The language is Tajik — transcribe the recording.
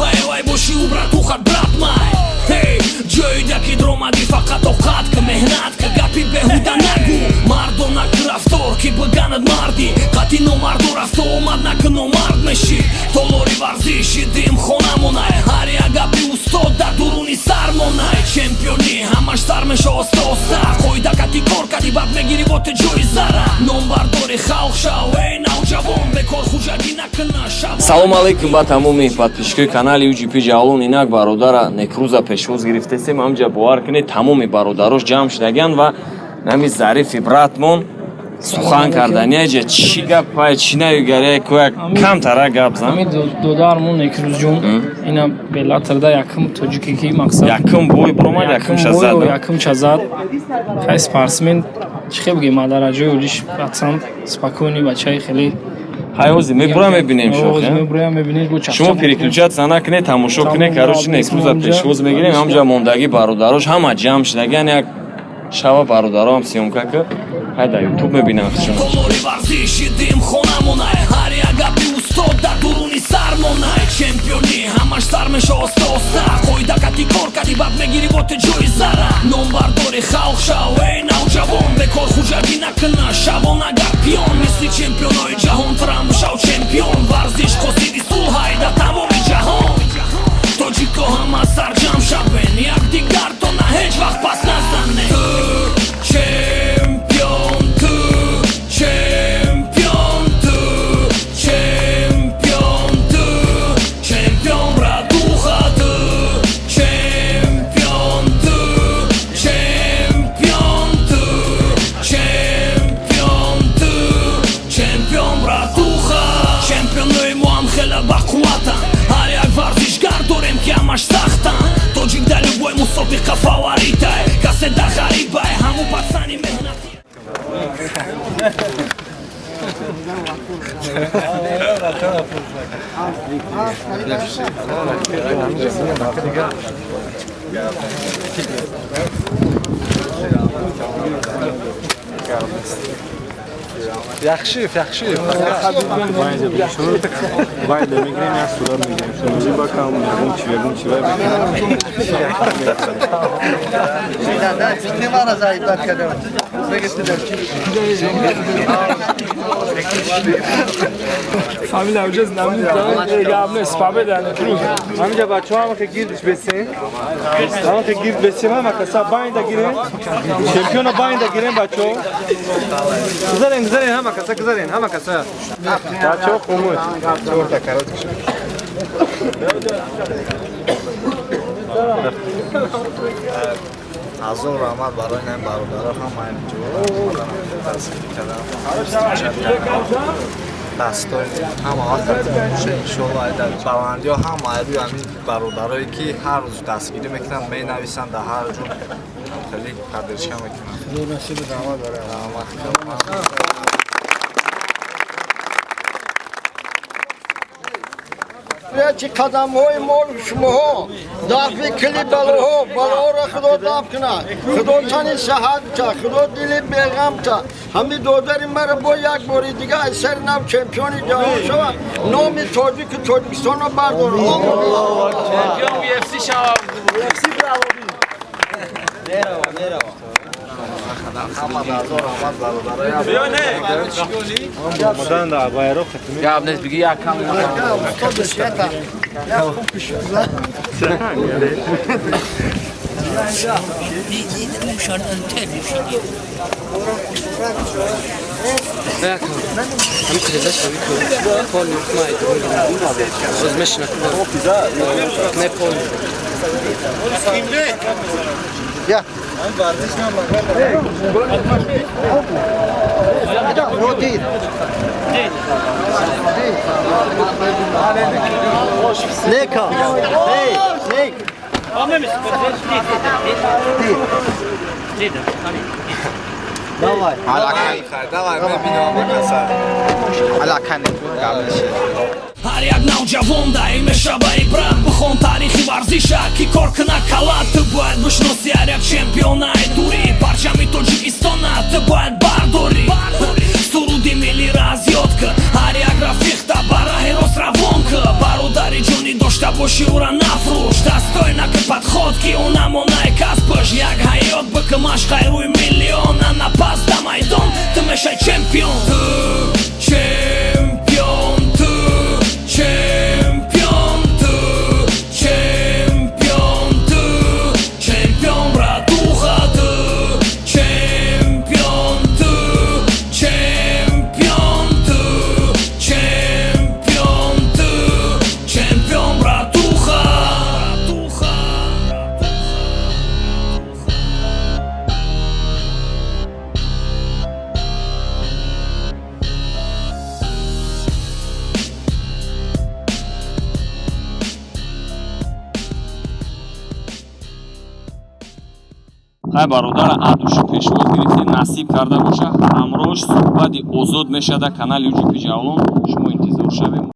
Братухае вай боши, ӯ братухат брат май. Ҳей, ҷоида ки дромадӣ, фақат тоқат ка, меҳнат ка, гапи беҳуда нагӯ. Мардона ки рафтор, ки биганад мардӣ. Қатъи номарду рафту омад наки, номард мешӣ. Толори варзиши дим хонамонай. Ҳар як гапи устод дар дуруни сармонай. Чемпионӣ ҳамаш сар меша оста оста. Қоида кати кор кади, бад мегирӣ бо ту ҷоизара. Номбардори халқ шав, эй навҷавон, бекор хуҷагӣ накуна шав. Салому алейкум ба тамоми подписчикои канали UGP Ҷавлон. Инак, бародара Некруза пешвоз гирифтесем. Ҳамҷа, бовар кунед, тамоми бародарош ҷамъ шудагианд ва нами Зарифи братмон сухан кардани. Аҷа чӣ гапай, чӣ навигария, кояк камтара гап зан. Ҳамин додармон Некрӯзҷон, ина Беллаторда якум тоҷике ки мақсад Якум бой буромад, якумша зад. Якумча зад. Хай, спортсмен, чӣ хел бигем, дараҷаи олиш, пацан спокойный, бачаи хеле. Ҳай, ҳозир мебура, мебинем. Мебурам, мебинед. Шумо переключаться накунед, тамошо кунед. Короче, Некрӯза пешвоз мегирем. Ҳамҷа мондагӣ бародарош ҳама ҷамъ шудагиан. Як шава бародароам съёмка ки, ҳай, дар Ютуб мебинам. Толори варзиши дим хонамонай. Ҳар як гапи устод дар дуруни сармонай. Чемпионӣ ҳамаш сар меша оста оста. Қоида кати кор кади, бад мегирӣ бо ту ҷоизара. Номбардори халқ шав, эй навҷавон, бекор хуҷагӣ накуна шавон, агар пиён. Мисли чемпионои ҷаҳон трам бишав чемпион. Варзиш қосиди сулҳай дар тамоми ҷаҳон. Тоҷико ҳама сарҷам шавен, якдигартона ҳеҷ вақт пас назанед. Ту чемпион, ту чемпион, ту чемпион, ту чемпион, братуха, ту чемпион, ту чемпион, ту чемпион, ту чемпион, братуха. Чемпионои мо ҳам хеле бақувватанд. Ҳар як варзишгар дорем, ки ҳамаш сахтанд. Тоҷик дар любой мусобиқа фаворитай, касе дар ғарибай, ҳаму пацани меҳнатӣ. Yaxşıyıq, yaxşıyıq. Байда мегирем, як сурат мегирем. Шунози бакам, ягон чи, ягон чи вай мекунем. Мара заибат кардам. Фамилия уже знаменитая, гап нест, победа Некрӯз. Ҳаминҷа бачаҳо ҳама ки гирдиш бесем. Ҳама ки гирд бесем, ҳама каса байнда гирем. Чемпиона байнда гирем, бачаҳо. Гузарен, гузарен, ҳама каса гузарен, ҳама каса. Бачаҳо, хомӯш. Чорта коротко. Ҳазор раҳмат барои ин бародаро, ҳамаи дастгирӣ кардам. Дастои ҳама вақт боша, иншоалло, дар баландиҳо. Ҳама рӯи ҳамин бародарое ки ҳар рӯз дастгирӣ мекунанд, менависанд, дар ҳар ҷо хеле поддержка мекунанд. Раҳмат. Чи қадамҳои мо шумоҳо дафъи кили балоҳо, балоҳоро Худо дафъ кунад. Худо тани саҳат та, Худо дили беғам та. Ҳами додари маро бо як бори дига аз сари нав чемпиони ҷаҳон шавад, номи тоҷику Тоҷикистонро бардорад. Чемпион UFC шавад. UFC браво. Ҳама ҳазор раҳмат бародарои. Омадан дар байроқ хатми. Гап нест, биги як кам. Нека. Эй, нек. Давай. Давай, мебинем ҳама каса. Алака Некрӯз гап мешид. Ҳар як навҷавон даим мешава ибрат. Бихон таърихи варзиша, ки кор куна калат. Ту бояд бишноси ҳар як чемпионаи дурӣ. Парчами Тоҷикистона ту бояд бардорӣ. Суруди миллира аз ёд кӣ. Ҳар як рафиқта ба раҳи рост равон кӣ. Бародари ҷонӣ дошта бошӣ. Лучше ура нафрӯш. Достойна ки подход, ки ӯ намонаи касбаш. Як ҳаёт бикӣ машқай рӯи миллион, ана пас да майдон ту мешай чемпион. Ту чемпион, ту чемпион, ту чемпион, ту чемпион, братуха, ту чемпион, ту чемпион, ту чемпион, ту чемпион, братуха, братуха. Хай, бародара адушу пешвоз гирифтем, насиб карда боша. Ҳамроҳш суҳбати озод мешада. Канали UGP Ҷавлон, шумо интизор шавем.